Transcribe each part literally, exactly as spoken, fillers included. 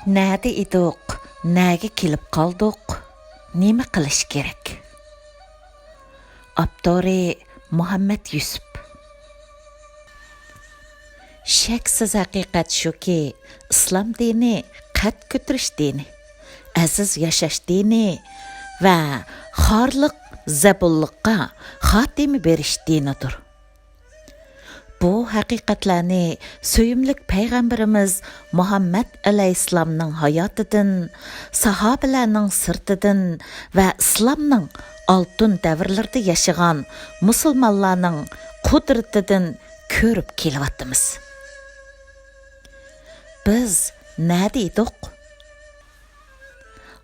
نەدە ئىدۇق، نەگە كېلىپ قالدۇق، نېمە قىلىش كېرەك؟ ئاپتورى: مۇھەممەد يۈسۈپ. شەكسىز ھەقىقەت شۇكى، ئىسلام دىنى قەد كۆتۈرۈش دىنى، ئەزىز ياشاش دىنى ۋە خارلىق، زەبۇنلۇققا خاتىمە بېرىش دىنىدۇر. بۇ ھەقىقەتلەرنى سۆيۈملۈك پەيغەمبىرىمىز مۇھەممەد ئەلەيھىسسالامنىڭ ھاياتىدىن، ساھابىلەرنىڭ سىرتىدىن ۋە ئىسلامنىڭ ئالتۇن دەۋرلىرىدە ياشىغان مۇسۇلمانلارنىڭ قۇدرىتىدىن كۆرۈپ كېلىۋاتىمىز. بىز نەدە ئىدۇق؟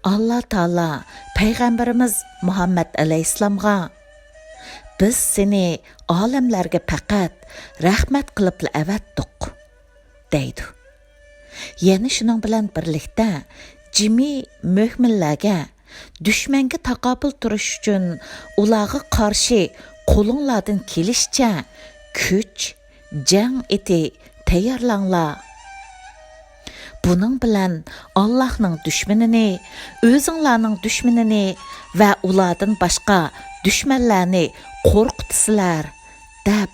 ئاللا تائالا پەيغەمبىرىمىز مۇھەممەد ئەلەيھىسسالامغا: «بىز سېنى ئالەملەرگە پەقەت رەھمەت قىلىپلا ئەۋەتتۇق» دەيدۇ. يەنە شۇنىڭ بىلەن بىرلىكتە، جىمى مۆمىنلەرگە دۈشمەنگە تاقابىل تۇرۇش ئۈچۈن ئۇلارغا قارشى قولۇڭلاردىن كېلىشىچە كۈچ، جەڭ ئېتى تەييارلاڭلار. بۇنىڭ بىلەن ئاللاھنىڭ دۈشمىنىنى، ئۆزۈڭلارنىڭ دۈشمىنىنى ۋە ئۇلاردىن باشقا دۈشمەنلەرنى قورقۇتىسىلەر، دەپ،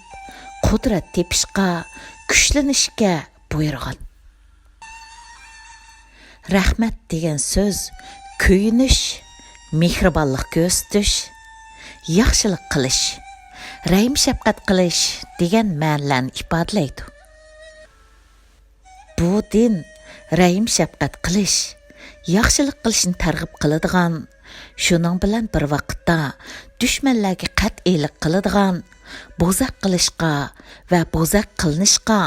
قۇدرەت تېپىشقا، كۈچلىنىشكە بۇيرۇغان. رەھمەت دېگەن سۆز كۆيۈنۈش، مېھرىبانلىق كۆرسىتىش، ياخشىلىق قىلىش، رەھىم-شەپقەت قىلىش دېگەن مەنىلەرنى ئىپادىلەيدۇ. بۇ دىن رەھىم-شەپقەت قىلىش، ياخشىلىق قىلىشنى تەرغىب قىلىدىغان، شۇنىڭ بىلەن بىر ۋاقىتتا دۈشمەنلەرگە قەتئىيلىك قىلىدىغان، بوزەك قىلىشقا ۋە بوزەك قىلىنىشقا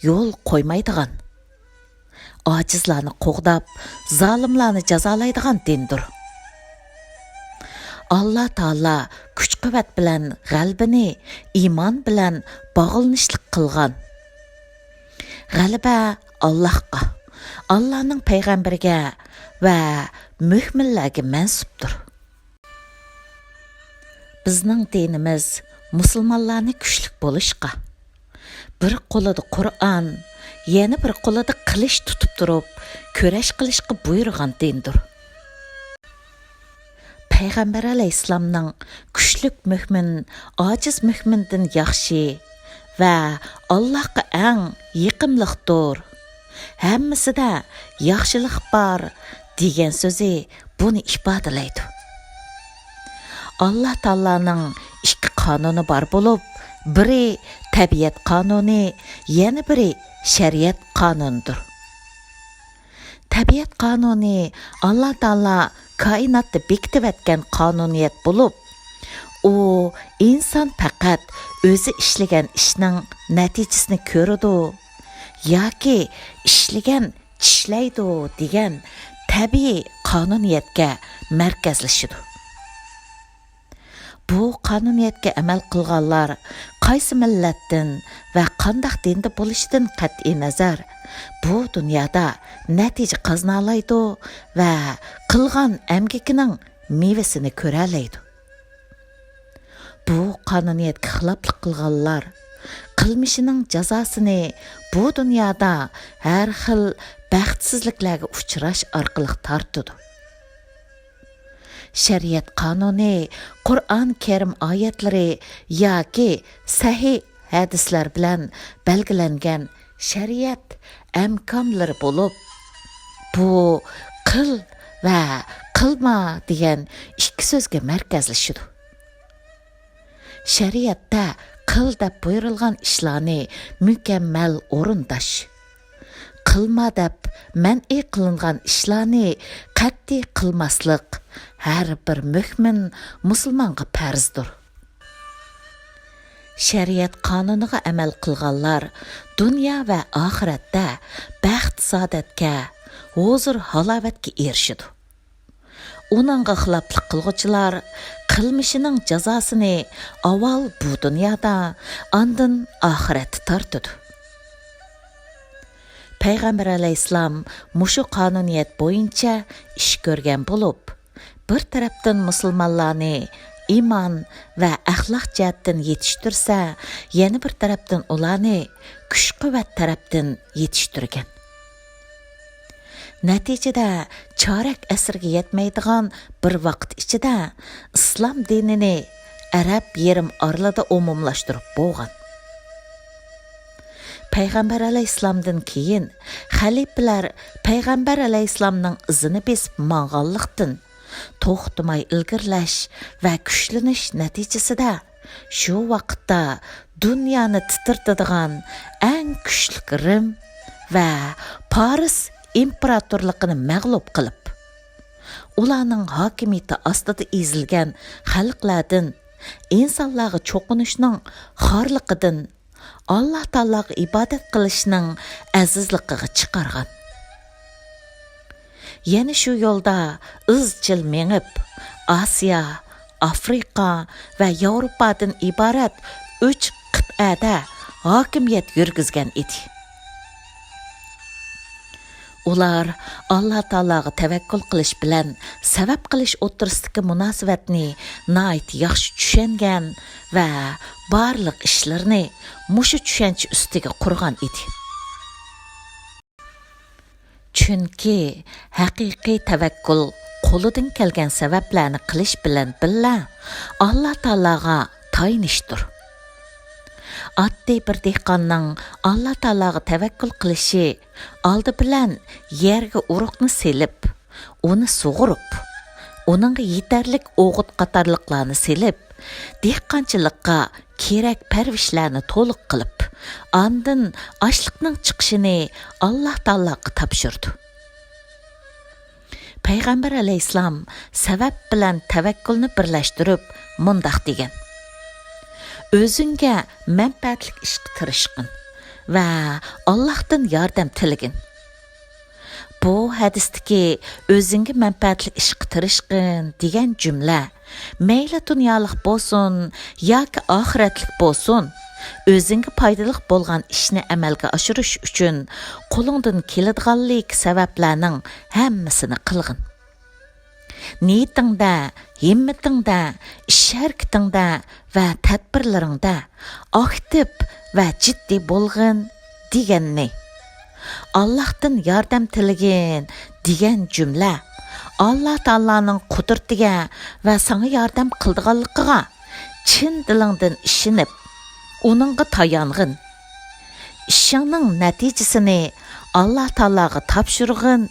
يول قويمايدىغان، ئاجىزلارنى قوغداپ، زالىملارنى جازالايدىغان دىندۇر. ئاللا تائالا كۈچ-قۇۋۋەت بىلەن غەلىبىنى ئىمان بىلەن باغلىنىشلىق قىلغان. غەلىبە ئاللاھقا، ئاللانىڭ پەيغەمبىرىگە ۋە مۆمىنلەرگە مەنسۇپتۇر. بىزنىڭ دىنىمىز مۇسۇلمانلارنى كۈچلۈك بولۇشقا، بىر قولىدا قۇرئان، يەنە بىر قولىدا قىلىچ تۇتۇپ تۇرۇپ، كۈرەش قىلىشقا بۇيرۇغان دىندۇر. پەيغەمبەر ئەلەيھىسسالامنىڭ «كۈچلۈك مۆمىن ئاجىز مۆمىندىن ياخشى» ۋە «ئاللاھقا ئەڭ يېقىملىقتۇر، ھەممىسىدە ياخشىلىق بار» دېگەن سۆزى بۇنى ئىپادىلەيدۇ. ئاللا تائالانىڭ ئىككى قانۇنى بار بولۇپ، بىرى تەبىئەت قانۇنى، يەنە بىرى شەرىئەت قانۇنىدۇر. تەبىئەت قانۇنى ئاللا تائالا كائىناتتا بېكىتىۋەتكەن قانۇنىيەت بولۇپ، ئۇ ئىنسان پەقەت ئۆزى ئىشلىگەن ئىشنىڭ نەتىجىسىنى كۆرىدۇ ياكى ئىشلىگەن چىشلەيدۇ دېگەن تەبىئىي قانۇنىيەتكە مەركەزلىشىدۇ. بۇ قانۇنىيەتكە ئەمەل قىلغانلار قايسى مىللەتتىن ۋە قانداق دىندا بولۇشىدىن قەتئىينەزەر، بۇ دۇنيادا نەتىجە قازىنالايدۇ ۋە قىلغان ئەمگىكىنىڭ مېۋىسىنى كۆرەلەيدۇ. بۇ قانۇنىيەتكە خىلاپلىق قىلغانلار قىلمىشىنىڭ جازاسىنى بۇ دۇنيادا ھەر خىل بەختسىزلىكلەرگە ئۇچراش ئارقىلىق تارتىدۇ. شەرىئەت قانۇنى قۇرئان كەرىم ئايەتلىرى ياكى سەھىھ ھەدىسلەر بىلەن بەلگىلەنگەن شەرىئەت ئەھكاملىرى بولۇپ، بۇ «قىل» ۋە «قىلما» دېگەن ئىككى سۆزگە مەركەزلىشىدۇ. شەرىئەتتە «قىل» دەپ بۇيرۇلغان ئىشلارنى مۇكەممەل ئورۇنداش، «قىلما» دەپ مەنئى قىلىنغان ئىشلارنى قەتئىي قىلماسلىق ھەر بىر مۆمىن مۇسۇلمانغا پەرزدۇر. شەرىئەت قانۇنىغا ئەمەل قىلغانلار دۇنيا ۋە ئاخىرەتتە بەخت-سائادەتكە، ھۇزۇر-ھالاۋەتكە ئېرىشىدۇ. ئۇنىڭغا خىلاپلىق قىلغۇچىلار قىلمىشىنىڭ جازاسىنى ئاۋۋال بۇ دۇنيادا، ئاندىن ئاخىرەتتە تارتىدۇ. پەيغەمبەر ئەلەيھىسسالام مۇشۇ قانۇنىيەت بويىچە ئىش كۆرگەن بولۇپ، بىر تەرەپتىن مۇسۇلمانلارنى ئىمان ۋە ئەخلاق جەھەتتىن يېتىشتۈرسە، يەنە بىر تەرەپتىن ئۇلارنى كۈچ-قۇۋۋەت تەرەپتىن يېتىشتۈرگەن. نەتىجىدە، چارەك ئەسىرگە يەتمەيدىغان بىر ۋاقىت ئىچىدە ئىسلام دىنىنى ئەرەب يېرىم ئارىلىدا ئومۇملاشتۇرۇپ بولغان. پەيغەمبەر ئەلەيھىسسالامدىن كېيىن خەلىپىلەر پەيغەمبەر ئەلەيھىسسالامنىڭ ئىزىنى بېسىپ ماڭغانلىقتىن، توختىماي ئىلگىرىلەش ۋە كۈچلىنىش نەتىجىسىدە، شۇ ۋاقىتتا دۇنيانى تىترىتىدىغان ئەڭ كۈچلۈك رىم ۋە پارس ئىمپېراتورلۇقىنى مەغلۇپ قىلىپ، ئۇلارنىڭ ھاكىمىيىتى ئاستىدا ئېزىلگەن خەلقلەردىن، ئىنسانلارغا چوقۇنۇشنىڭ خارلىقىدىن، ئاللا تائالاغا ئىبادەت قىلىشنىڭ ئەزىزلىقىغا چىقارغان. يەنە شۇ يولدا ئىزچىل مېڭىپ، ئاسىيا، ئافرىقا ۋە ياۋروپادىن ئىبارەت ئۈچ قىتئەدە ھاكىمىيەت يۈرگۈزگەن ئىدى. ئۇلار ئاللا تائالاغا تەۋەككۈل قىلىش بىلەن سەۋەب قىلىش ئوتتۇرىسىدىكى مۇناسىۋەتنى ناھايىتى ياخشى چۈشەنگەن ۋە بارلىق ئىشلىرىنى مۇشۇ چۈشەنچە ئۈستىگە قۇرغان ئىدى. چۈنكى ھەقىقىي تەۋەككۈل قولىدىن كەلگەن سەۋەبلەرنى قىلىش بىلەن بىللە، ئاللا تائالاغا تايىنىشتۇر. ئاددىي بىر دېھقاننىڭ ئاللا تائالاغا تەۋەككۈل قىلىشى ئالدى بىلەن يەرگە ئۇرۇقنى سېلىپ، ئۇنى سۇغۇرۇپ، ئۇنىڭغا يېتەرلىك ئوغۇت قاتارلىقلارنى سېلىپ، دېھقانچىلىققا كېرەك پەرۋىشلەرنى تولۇق قىلىپ، ئاندىن ئاشلىقنىڭ چىقىشىنى ئاللا تائالاغا تاپشۇرىدۇ. پەيغەمبەر ئەلەيھىسسالام سەۋەب بىلەن تەۋەككۈلنى بىرلەشتۈرۈپ مۇنداق دېگەن: «ئۆزۈڭگە مەنپەئەتلىك ئىشقا تىرىشقىن ۋە ئاللاھتىن ياردەم تىلىگىن.» بۇ ھەدىستىكى «ئۆزۈڭگە مەنپەئەتلىك ئىشقا تىرىشقىن» دېگەن جۈملە، مەيلى دۇنيالىق بولسۇن ياكى ئاخىرەتلىك بولسۇن، ئۆزۈڭگە پايدىلىق بولغان ئىشنى ئەمەلگە ئاشۇرۇش ئۈچۈن قولۇڭدىن كېلىدىغانلىك سەۋەبلەرنىڭ ھەممىسىنى قىلغىن. نىيىتىڭدە، ھىممىتىڭدە، ئىش-ھەرىكىتىڭدە ۋە تەدبىرلىرىڭدە ئاكتىپ ۋە جىددىي بولغىن دېگەننى، «ئاللاھتىن ياردەم تىلىگىن» دېگەن جۈملە، ئاللا تائالانىڭ قۇدرىتىگە ۋە ساڭا ياردەم قىلىدىغانلىقىغا چىن دىلىڭدىن ئىشىنىپ، ئۇنىڭغا تايانغىن. ئىشىڭنىڭ نەتىجىسىنى ئاللا تائالاغا تاپشۇرغىن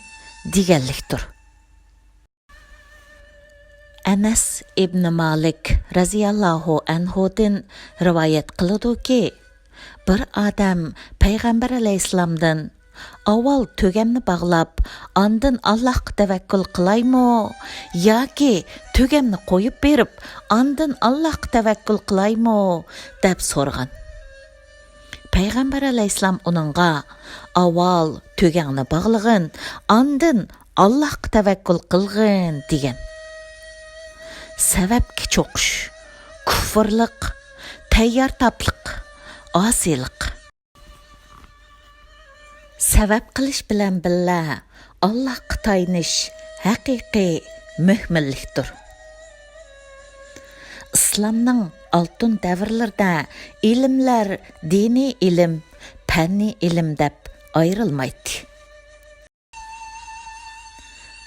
دېگەنلىكتۇر. ئەنەس ئىبنى مالىك رەزىياللاھۇ ئەنھۇدىن رىۋايەت قىلىدۇكى، بىر ئادەم پەيغەمبەر ئەلەيھىسسالامدىن، «ئاۋۋال تۆگەمنى باغلاپ، ئاندىن ئاللاھقا تەۋەككۈل قىلايمۇ ياكى تۆگەمنى قويۇپ بېرىپ، ئاندىن ئاللاھقا تەۋەككۈل قىلايمۇ؟» دەپ سورىغان. پەيغەمبەر ئەلەيھىسسالام ئۇنىڭغا، «ئاۋۋال تۆگەڭنى باغلىغىن، ئاندىن ئاللاھقا تەۋەككۈل قىلغىن» دېگەن. سەۋەبكە چوقۇش، كۇفرلۇق، تەييارتاپلىق، ئاسىيلىق. سەۋەب قىلىش بىلەن بىللە ئاللاھقا تايىنىش ھەقىقىي مۆھمىنلىكتۇر. ئىسلامنىڭ ئالتۇن دەۋرلىرىدە ئىلىملەر دىنىي ئىلىم، پەننىي ئىلىم دەپ ئايرىلمايتتى.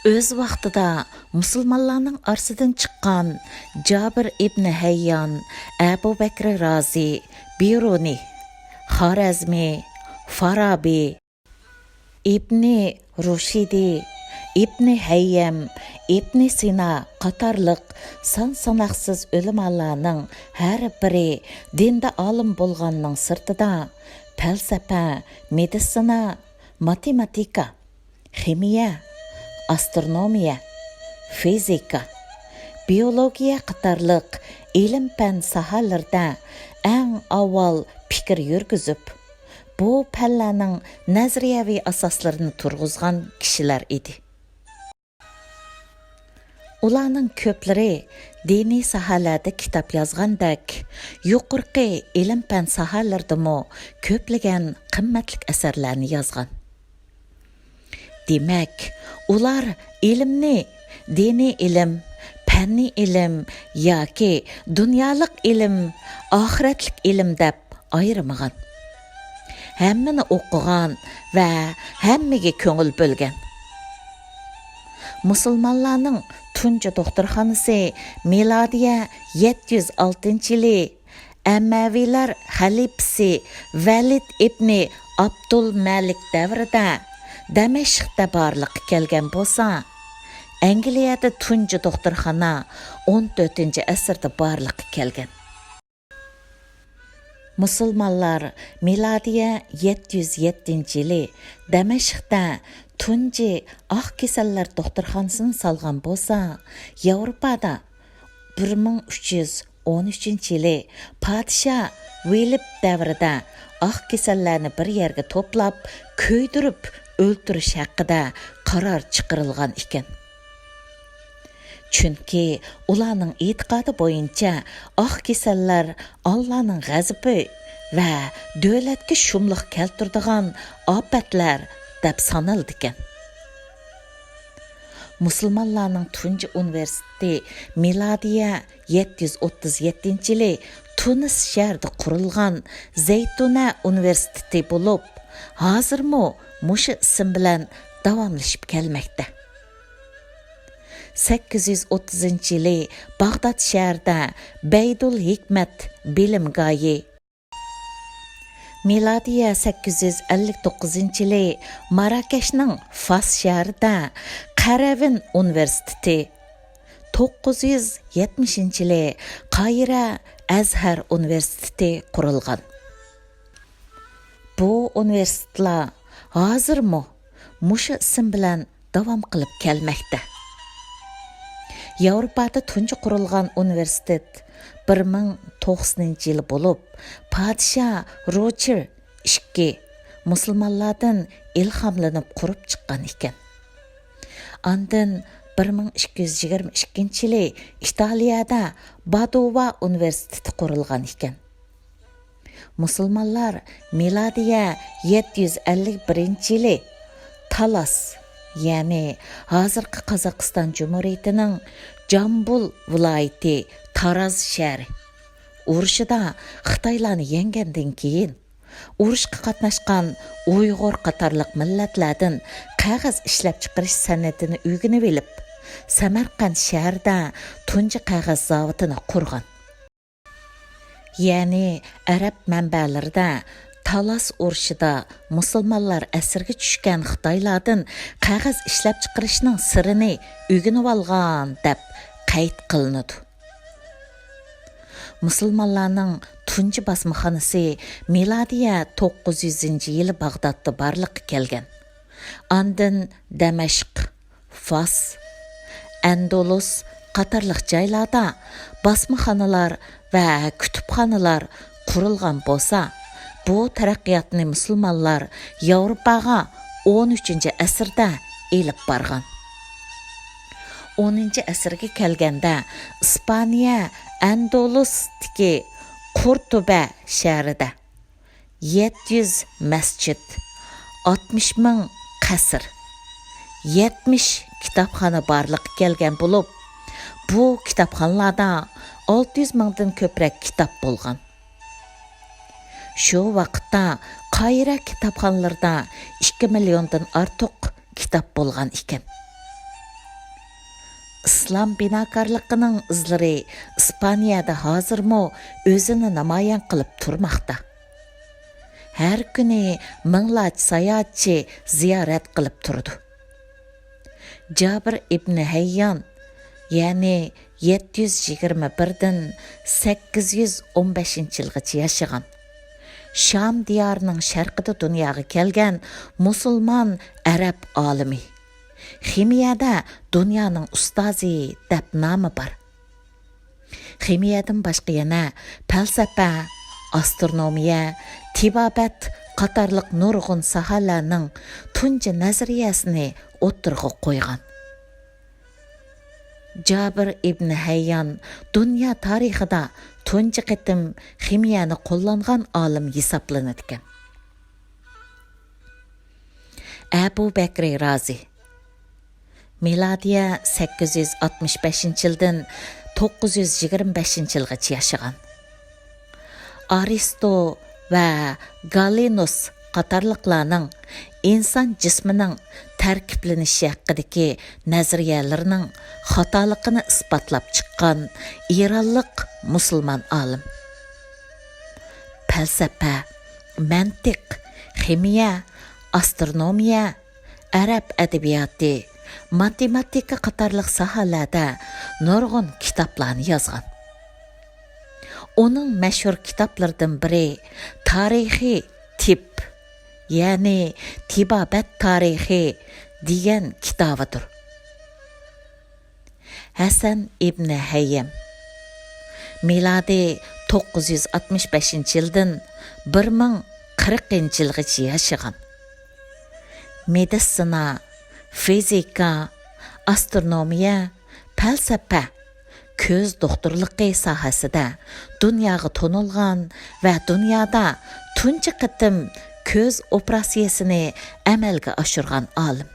ئۆز ۋاقتىدا مۇسۇلمانلارنىڭ ئارىسىدىن چىققان جابىر ئىبنى ھەييان، ئەبۇ بەكرى رازى، بىرۇنى، خارەزمى، فارابى، ئىبنى رۇشدى، ئىبنى ھەييەم، ئىبنى سىنا قاتارلىق سان-ساناقسىز ئۆلىمالارنىڭ ھەر بىرى دىندا ئالىم بولغاننىڭ سىرتىدا، پەلسەپە، مېدىتسىنا، ماتېماتىكا، خىمىيە، ئاسترونومىيە، فىزىكا، بىئولوگىيە قاتارلىق ئىلىم-پەن ساھەلىرىدە ئەڭ ئاۋۋال پىكىر يۈرگۈزۈپ، بۇ پەنلەرنىڭ نەزەرىيەۋى ئاساسلىرىنى تۇرغۇزغان كىشىلەر ئىدى. ئۇلارنىڭ كۆپلىرى دىنىي ساھەلەردە كىتاب يازغاندەك، يۇقىرىقى ئىلىم-پەن ساھەلىرىدىمۇ كۆپلىگەن قىممەتلىك ئەسەرلەرنى يازغان. دېمەك، ئۇلار ئىلىمنى دىنىي ئىلىم، پەننىي ئىلىم ياكى دۇنيالىق ئىلىم، ئاخىرەتلىك ئىلىم دەپ ئايرىمىغان. ھەممىنى ئوقۇغان ۋە ھەممىگە كۆڭۈل بۆلگەن. مۇسۇلمانلارنىڭ تۇنجى دوختۇرخانىسى مىلادىيە يەتتە يۈز ئالتىنچى يىلى ئەمەۋىيلەر خەلىپىسى ۋەلىد ئىبنى ئابدۇلمەلىك دەۋرىدە دەمەشقتە بارلىققا كەلگەن بولسا، ئەنگلىيەدە تۇنجى دوختۇرخانا ئون تۆتىنچى ئەسىردە بارلىققا كەلگەن. مۇسۇلمانلار مىلادىيە يەتتە يۈز يەتتىنچى يىلى دەمەشقتە تۇنجى ئاق كېسەللەر دوختۇرخانىسىنى سالغان بولسا، ياۋروپادا بىر مىڭ ئۈچ يۈز ئون ئۈچىنچى يىلى پادىشاھ ۋىلىپ دەۋرىدە ئاق كېسەللەرنى بىر يەرگە توپلاپ، كۆيدۈرۈپ ئۆلتۈرۈش ھەققىدە قارار چىقىرىلغان ئىكەن. چۈنكى ئۇلارنىڭ ئېتىقادى بويىچە ئاق كېسەللەر ئاللانىڭ غەزىپى ۋە دۆلەتكە شۇملۇق كەلتۈرىدىغان ئاپەتلەر دەپ سانىلىدىكەن. مۇسۇلمانلارنىڭ تۇنجى ئۇنىۋېرسىتېتى مىلادىيە يەتتە يۈز ئوتتۇز يەتتىنچى يىلى تۇنىس شەھىرىدە قۇرۇلغان زەيتۇنە ئۇنىۋېرسىتېتى بولۇپ، ھازىرمۇ مۇشۇ ئىسىم بىلەن داۋاملىشىپ كەلمەكتە. سەككىز يۈز ئوتتۇزىنچى يىلى باغداد شەھىرىدە بەيدۇل ھېكمەت بىلىمگاھى، مىلادىيە سەككىز يۈز ئەللىك توققۇزىنچى يىلى ماراكەشنىڭ فاس شەھىرىدە قەرەۋىن ئۇنىۋېرسىتېتى، توققۇز يۈز يەتمىشىنچى يىلى قاھىرە ئەزھەر ئۇنىۋېرسىتېتى قۇرۇلغان. بۇ ئۇنىۋېرسىتېتلار ھازىرمۇ مۇشۇ ئىسىم بىلەن داۋام قىلىپ كەلمەكتە. ياۋروپادا تۇنجى قۇرۇلغان ئۇنىۋېرسىتېت بىر مىڭ توقسىنىنچى يىلى بولۇپ، پادىشاھ روچېر ئىككى مۇسۇلمانلاردىن ئىلھاملىنىپ قۇرۇپ چىققان ئىكەن. ئاندىن بىر مىڭ ئىككى يۈز يىگىرمە ئىككىنچى يىلى ئىتالىيەدە بادوۋا ئۇنىۋېرسىتېتى قۇرۇلغان ئىكەن. مۇسۇلمانلار مىلادىيە يەتتە يۈز ئەللىك بىرىنچى يىلى تالاس، يەنى ھازىرقى قازاقىستان جۇمھۇرىيىتىنىڭ جامبۇل ۋىلايىتى تاراز شەھىرى ئۇرۇشىدا خىتايلارنى يەڭگەندىن كېيىن، ئۇرۇشقا قاتناشقان ئۇيغۇر قاتارلىق مىللەتلەردىن قەغەز ئىشلەپچىقىرىش سەنئىتىنى ئۆگىنىۋېلىپ، سەمەرقەنت شەھىرىدە تۇنجى قەغەز زاۋۇتىنى قۇرغان. يەنى ئەرەب مەنبەلىرىدە تالاس ئۇرۇشىدا مۇسۇلمانلار ئەسىرگە چۈشكەن خىتايلاردىن قەغەز ئىشلەپچىقىرىشنىڭ سىرىنى ئۆگىنىۋالغان دەپ قەيت قىلىنىدۇ. مۇسۇلمانلارنىڭ تۇنجى باسمىخانىسى مىلادىيە توققۇز يۈزىنچى يىلى باغدادتا بارلىققا كەلگەن. ئاندىن دەمەشق، فاس، ئەندۇلۇس قاتارلىق جايلاردا باسمىخانىلار ۋە كۇتۇپخانىلار قۇرۇلغان بولسا، بۇ تەرەققىياتنى مۇسۇلمانلار ياۋروپاغا ئون ئۈچىنچى ئەسىردە ئېلىپ بارغان. ئونىنچى ئەسىرگە كەلگەندە، ئىسپانىيە ئەندۇلۇستىكى قۇرتۇبە شەھىرىدە يەتتە يۈز مەسچىت، ئاتمىش مىڭ قەسىر، يەتمىش كىتابخانا بارلىققا كەلگەن بولۇپ، بۇ كىتابخانىلاردا ئالتە يۈز مىڭدىن كۆپرەك كىتاب بولغان. شۇ ۋاقىتتا قاھىرە كىتابخانىلىرىدا ئىككى مىليوندىن ئارتۇق كىتاب بولغان ئىكەن. ئىسلام بىناكارلىقىنىڭ ئىزلىرى ئىسپانىيەدە ھازىرمۇ ئۆزىنى نامايان قىلىپ تۇرماقتا. ھەر كۈنى مىڭلارچە ساياھەتچى زىيارەت قىلىپ تۇرىدۇ. جابىر ئىبنى ھەييان، يەنى يەتتە يۈز يىگىرمە بىردىن سەككىز يۈز ئون بەشىنچى يىلغىچە ياشىغان، شام دىيارىنىڭ شەرقىدە دۇنياغا كەلگەن مۇسۇلمان ئەرەب ئالىمى. خىمىيەدە دۇنيانىڭ ئۇستازى دەپ نامى بار. خىمىيەدىن باشقا يەنە پەلسەپە، ئاسترونومىيە، تېبابەت قاتارلىق نۇرغۇن ساھەلەرنىڭ تۇنجى نەزەرىيەسىنى ئوتتۇرىغا قويغان. جابىر ئىبنى ھەييان دۇنيا تارىخىدا تۇنجى قېتىم خىمىيەنى قوللانغان ئالىم ھېسابلىنىدىكەن. ئەبۇ بەكرى رازى، مىلادىيە سەككىز يۈز ئاتمىش بەشىنچى يىلدىن توققۇز يۈز يىگىرمە بەشىنچى يىلغىچە ياشىغان. ئارىستو ۋە گالىنوس قاتارلىقلارنىڭ ئىنسان جىسمىنىڭ تەركىبلىنىشى ھەققىدىكى نەزەرىيەلىرىنىڭ خاتالىقىنى ئىسپاتلاپ چىققان ئىرانلىق مۇسۇلمان ئالىم. پەلسەپە، مەنتىق، خىمىيە، ئاسترونومىيە، ئەرەب ئەدەبىياتى، ماتېماتىكا قاتارلىق ساھەلەردە نۇرغۇن كىتابلارنى يازغان. ئۇنىڭ مەشھۇر كىتابلىرىدىن بىرى تارىخى تىب، يەنى تېبابەت تارىخى دېگەن كىتابىدۇر. ھەسەن ئىبنى ھەييەم، مىلادىي توققۇز يۈز ئاتمىش بەشىنچى يىلدىن بىر مىڭ قىرىقىنچى يىلغىچە ياشىغان. مېدىتسىنا، فىزىكا، ئاسترونومىيە، پەلسەپە، كۆز دوختۇرلۇقى ساھەسىدە دۇنياغا تونۇلغان ۋە دۇنيادا تۇنجى قېتىم كۆز ئوپېراتسىيىسىنى ئەمەلگە ئاشۇرغان ئالىم.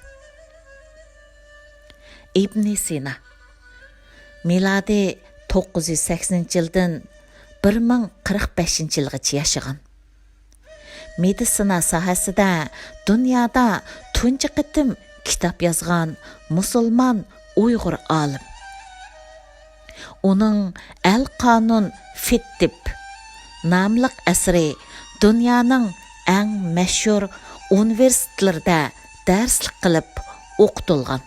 ئىبنى سىنا، مىلادىي توققۇز يۈز سەكسىنىنچى يىلدىن بىر مىڭ قىرىق بەشىنچى يىلغىچە ياشىغان. مېدىتسىنا ساھەسىدە دۇنيادا تۇنجى قېتىم كىتاب يازغان مۇسۇلمان ئۇيغۇر ئالىم. ئۇنىڭ ئەل قانۇن فىتتىب ناملىق ئەسىرى دۇنيانىڭ ئەڭ مەشھۇر ئۇنىۋېرسىتېتلىرىدە دەرسلىك قىلىپ ئوقۇتۇلغان.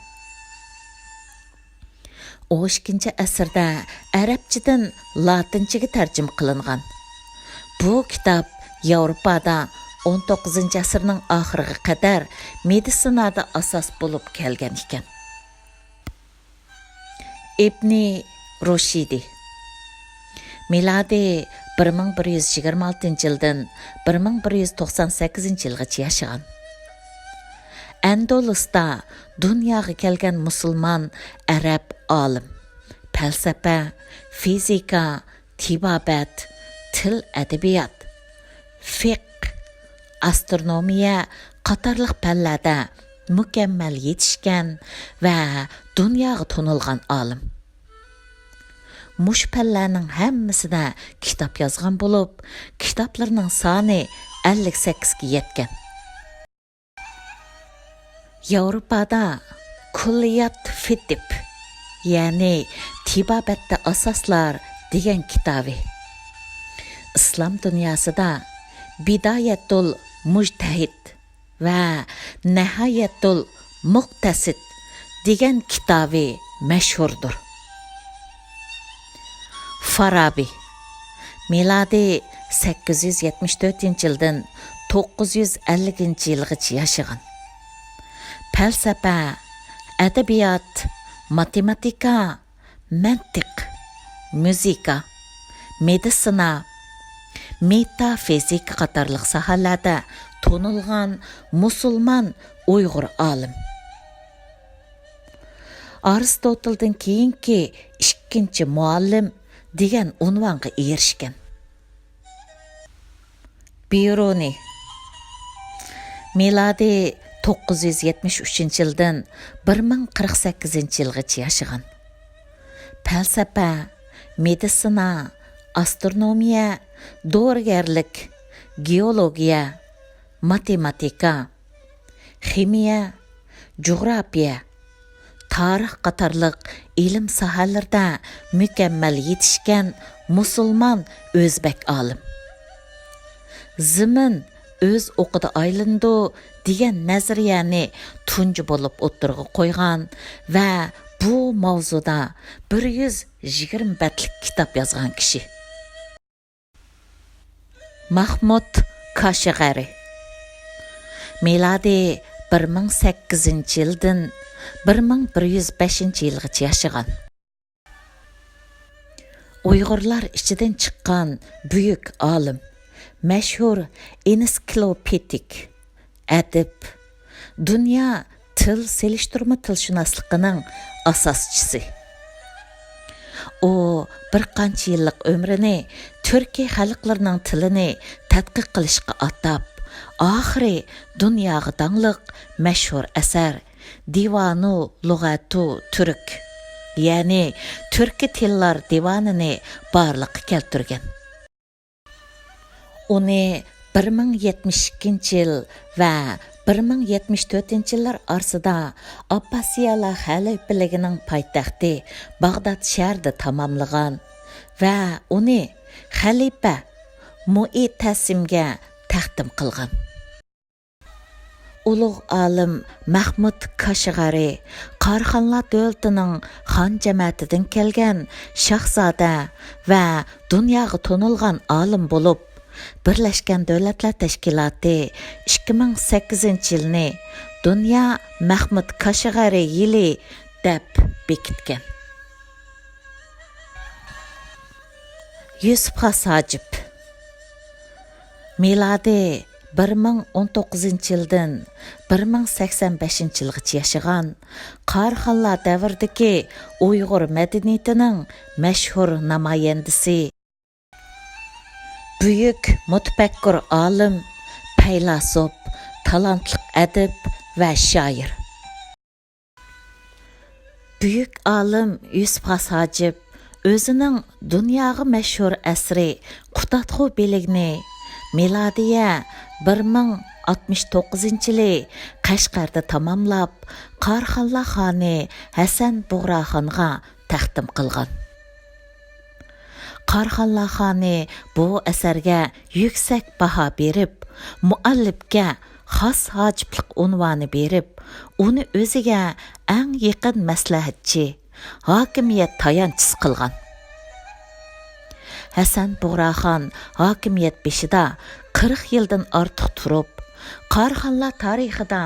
ئون ئىككىنچى ئەسىردە ئەرەبچىدىن لاتىنچىگە تەرجىمە قىلىنغان. بۇ كىتاب ياۋروپادا ئون توققۇزىنچى ئەسىرنىڭ ئاخىرىغا قەدەر مېدىتسىنادا ئاساس بولۇپ كەلگەن ئىكەن. ئىبنى رۇشىدى، مىلادىي بىر مىڭ بىر يۈز يىگىرمە ئالتىنچى يىلدىن بىر مىڭ بىر يۈز توقسان سەككىزىنچى يىلغىچە ياشىغان. ئەندۇلۇستا دۇنياغا كەلگەن مۇسۇلمان ئەرەب ئالىم، پەلسەپە، فىزىكا، تېبابەت، تىل، ئەدەبىيات، فىقھ، ئاسترونومىيە قاتارلىق پەنلەردە مۇكەممەل يېتىشكەن ۋە دۇنياغا تونۇلغان ئالىم. مۇشۇ پەنلەرنىڭ ھەممىسىدە كىتاب يازغان بولۇپ، كىتابلىرىنىڭ سانى ئەللىك سەككىزگە يەتكەن. ياۋروپادا كۇللىيات فىتتىب، يەنى تېبابەتتە ئاساسلار دېگەن كىتابى، ئىسلام دۇنياسىدا بىدايەتۇل مۇجتەھىد ۋە نىھايەتۇل مۇقتەسىد دېگەن كىتابى مەشھۇردۇر. فارابى، مىلادىي سەككىز يۈز يەتمىش تۆتىنچى يىلدىن توققۇز يۈز ئەللىكىنچى يىلغىچە ياشىغان. پەلسەپە، ئەدەبىيات، ماتېماتىكا، مەنتىق، مۇزىكا، مېدىتسىنا، مېتافىزىكا قاتارلىق ساھەلەردە تونۇلغان مۇسۇلمان ئۇيغۇر ئالىم. ئارستوتىلدىن كېيىنكى ئىككىنچى مۇئەللىم دېگەن ئۇنۋانغا ئېرىشكەن. بىرۇنى، مىلادىي توققۇز يۈز يەتمىش ئۈچىنچى يىلدىن بىر مىڭ قىرىق سەككىزىنچى يىلغىچە ياشىغان. پەلسەپە، مېدىتسىنا، ئاسترونومىيە، دورىگەرلىك، گېئولوگىيە، ماتېماتىكا، خىمىيە، جۇغراپىيە، تارىخ قاتارلىق ئىلىم ساھەلىرىدە مۇكەممەل يېتىشكەن مۇسۇلمان ئۆزبەك ئالىم. زېمىن ئۆز ئوقىدا ئايلىنىدۇ دېگەن نەزەرىيەنى تۇنجى بولۇپ ئوتتۇرىغا قويغان ۋە بۇ ماۋزۇدا بىر يۈز يىگىرمە بەتلىك كىتاب يازغان كىشى. ماھمۇد كاشغەرى، مىلادىي بىر مىڭ سەككىزىنچى يىلدىن بىر مىڭ بىر يۈز بەشىنچى يىلغىچە ياشىغان. ئۇيغۇرلار ئىچىدىن چىققان بۈيۈك ئالىم، مەشھۇر ئېنسىكلوپېدىك، ئەدىب، دۇنيا تىل سېلىشتۇرما تىلشۇناسلىقىنىڭ ئاساسچىسى. ئۇ بىر قانچە يىللىق ئۆمرىنى تۈركىي خەلقلىرىنىڭ تىلىنى تەتقىق قىلىشقا ئاتاپ، ئاخىرى دۇنياغا داڭلىق مەشھۇر ئەسەر دىۋانۇ لۇغەتۇ تۈرك، يەنى تۈركىي تىللار دىۋانىنى بارلىققا كەلتۈرگەن. ئۇنى بىر مىڭ يەتمىش ئىككىنچى يىل ۋە بىر مىڭ يەتمىش تۆتىنچى يىللار ئارىسىدا ئابباسىيەلەر خەلىپىلىكىنىڭ پايتەختى باغداد شەھىرىدە تاماملىغان ۋە ئۇنى خەلىپە مۇئتەسىمگە تەقدىم قىلغان. ئۇلۇغ ئالىم مەھمۇد كاشغەرى قاراخانلار دۆلىتىنىڭ خان جەمەتىدىن كەلگەن شاھزادە ۋە دۇنياغا تونۇلغان ئالىم بولۇپ، بىرلەشكەن دۆلەتلەر تەشكىلاتى ئىككى مىڭ سەككىزىنچى يىلنى دۇنيا مەھمۇد كاشغەرى يىلى دەپ بېكىتكەن. يۈسۈپ خاس ھاجىپ. مىلادىي بىر مىڭ ئون توققۇزىنچى يىلدىن بىر مىڭ سەكسەن بەشىنچى يىلغىچە ياشىغان، قاراخانلار دەۋرىدىكى ئۇيغۇر مەدەنىيىتىنىڭ مەشھۇر نامايەندىسى، بۈيۈك مۇتەپەككۇر ئالىم، پەيلاسوپ، تالانتلىق ئەدىب ۋە شائىر. بۈيۈك ئالىم يۈسۈپ خاس ھاجىپ ئۆزىنىڭ دۇنياغا مەشھۇر ئەسىرى قۇتادغۇ بىلىكنى مىلادىيە بىر مىڭ ئاتمىش توققۇزىنچى يىلى قەشقەردە تاماملاپ، قاراخانلار خانى ھەسەن بۇغراخانغا تەقدىم قىلغان. قاراخانلار خانى بۇ ئەسەرگە يۈكسەك باھا بېرىپ، مۇئەللىپكە خاس ھاجىپلىق ئۇنۋانى بېرىپ، ئۇنى ئۆزىگە ئەڭ يېقىن مەسلىھەتچى، ھاكىمىيەت تايانچىسى قىلغان. ھەسەن بۇغراخان ھاكىمىيەت بېشىدا قىرىق يىلدىن ئارتۇق تۇرۇپ، قاراخانلار تارىخىدا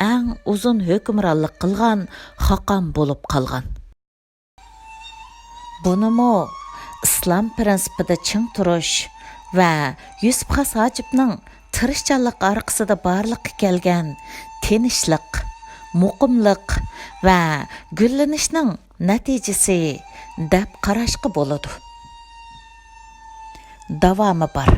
ئەڭ ئۇزۇن ھۆكۈمرانلىق قىلغان خاقان بولۇپ قالغان. بۇنىمۇ ئىسلام پىرىنسىپىدا چىڭ تۇرۇش ۋە يۈسۈپ خاس ھاجىپنىڭ تىرىشچانلىقى ئارقىسىدا بارلىققا كەلگەن تىنچلىق، مۇقىملىق ۋە گۈللىنىشنىڭ نەتىجىسى دەپ قاراشقا بولىدۇ. داۋامى بار.